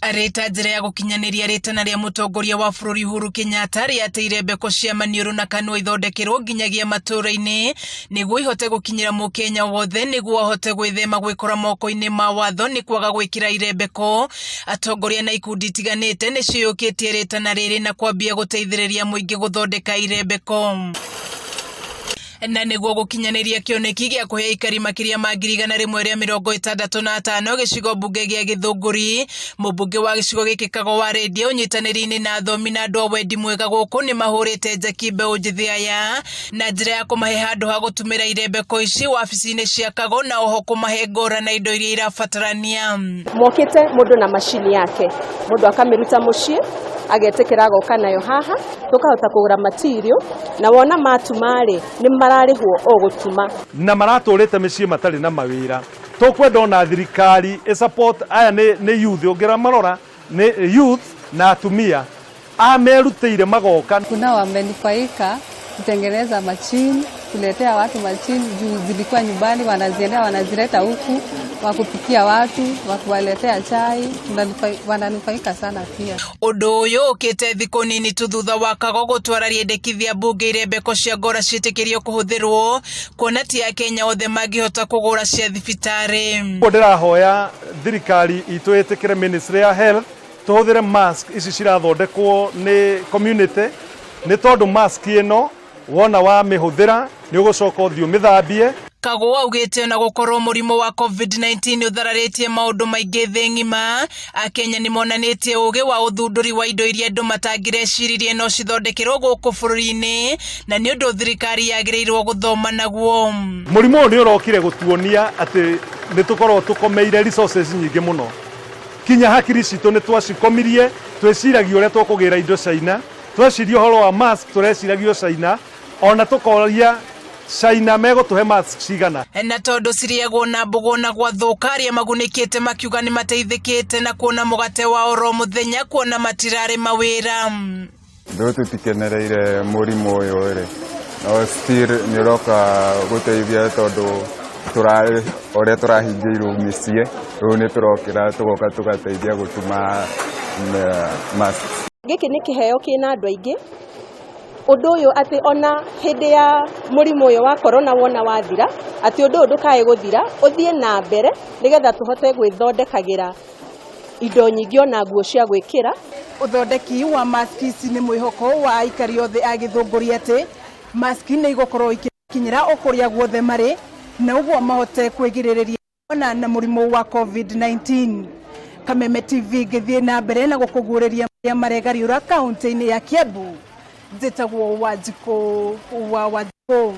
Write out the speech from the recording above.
Arĩ ta njĩra ya gũkinyanĩria rĩtana rĩa mũtongoria wa bũrũri Uhuru Kenyatta rĩa atĩ irembeko cia maniũrũ na kanua ithondekerwo nginyagia matũũra-inĩ nĩguo ihote gũkinyĩra mũkenya wothe nĩguo ahote gwĩthema gwĩkora moko-inĩ ma watho nĩ kwaga gwĩkĩra irembeko. Atongoria na ikundi itiganĩte nĩ ciũyũkĩtie rĩtana rĩrĩ na kwambia gũteithĩrĩria mũingĩ gũthondeka irembeko. Na nĩguo gũkinyanĩria kĩoneki gĩa kũhe aikari makĩria ma 165,000 gĩcigo mbunge gĩa Gĩthũngũri, mũmbunge wa gĩcigo gĩkĩ Kago wa Rendia ũnyitanĩri-inĩ na athomi na andũ a wendi mwega gũkũ nĩ mahũrĩte njeki mbeũ njĩthĩ aya na njĩra ya kũmahe handũ ha gũtumĩra irembeko ici wabici-inĩ cia Kago na oho kũmahe ngora na indo iria irabatarania. Mokĩte mũndũ na macini yake, mũndũ akamĩruta mũciĩ agetĩkĩra agoka nayo haha, tũkahota kũgũra material na wona matuma-rĩ nĩ mararĩhwo o gũtuma. Na maratũrĩte mĩciĩ matarĩ na mawĩra. Tũkwenda ona thirikari ĩ support aya nĩ youth ũngĩmarora nĩ youth na atumia a merutĩire magoka. Kuna wamenufaika kutengeneza machine, kuletea watu machine juu zilikuwa nyumbani, wanaziendea wanazileta huku, wakupikia watu, wakuwaletea chai, wananufaika sana pia. Ũndũ ũyũ ũkĩte thikũ nini tu thutha wa Kago gũtwara rĩendekithia mbunge irembeko cia ngora ciĩtĩkĩrio kũhũthĩrwo kuona ti akenya othe mangĩhota kũgũra cia thibitarĩ. Ũguo ndĩrahoya thirikari itũ ĩtĩkĩre ministry ya health tũhũthĩre mask ici cirathondekwo nĩ community nĩ tondũ mask ĩno wona wamĩhũthĩra nĩ ũgũcoka ũthiĩ ũmĩthambie. Kago augĩte ona gũkorwo mũrimũ wa COVID-19 ũthararĩtie maũndũ maingĩ thĩ ng'ima, akenya nĩ monanĩtie ũgĩ wa ũthundũri wa indo iria andũ matangĩreciririe no cithondekerwo gũkũ bũrũri-inĩ, na nĩ ũndũ thirikari yagĩrĩirwo gũthoma naguo. Mũrimũ ũyũ nĩ ũrokire gũtuonia atĩ nĩ tũkoragwo tũkomeire resources nyingĩ mũno, kinya hakiri citũ nĩ twacikomirie, twĩciragia ũrĩa tũkũgĩra indo China, tweciria ũhoro wa mask tũreciragia o China, ona tũkoria China megũtũhe mask cigana. Na tondũ cirĩagwo na mbũgũ na gwathũka, arĩa magunĩkĩte makiuga nĩ mateithĩkĩte na kuona mũgate wa oro mũthenya kuona matirarĩ mawĩra. Though tũtikenereire mũrimũ ũyũ rĩ, no still nĩ ũroka gũteithia tondũ ũrĩa tũrahingĩirwo mĩciĩ, rĩu nĩ tũrokĩra tũgoka tũgateithia gũtuma masks. Gĩkĩ nĩ kĩheo kĩna andũ aingĩ, ũndũ ũyũ atĩ ona hĩndĩ ya mũrimũ ũyũ wa corona wona wathira, atĩ ũndũ ũyũ ndũkae gũthira, ũthiĩ na mbere nĩgetha tũhote gwĩthondekagĩra indo nyingĩ ona nguo cia gwĩkĩra. Ũthondeki wa maski ici nĩ mwĩhoko wa aikari othe a Gĩthũngũri atĩ maski nĩ igũkorwo ikĩkinyĩra o kũrĩa guothe marĩ na ũguo mahote kwĩgirĩrĩria ona na mũrimũ wa COVID-19. Kameme TV ngĩthiĩ na mbere na gũkũguũrĩria marĩa maregariũra kaunti-inĩ ya Kiambu. Njĩtagwo Wanjikũ wa Wanjikũ.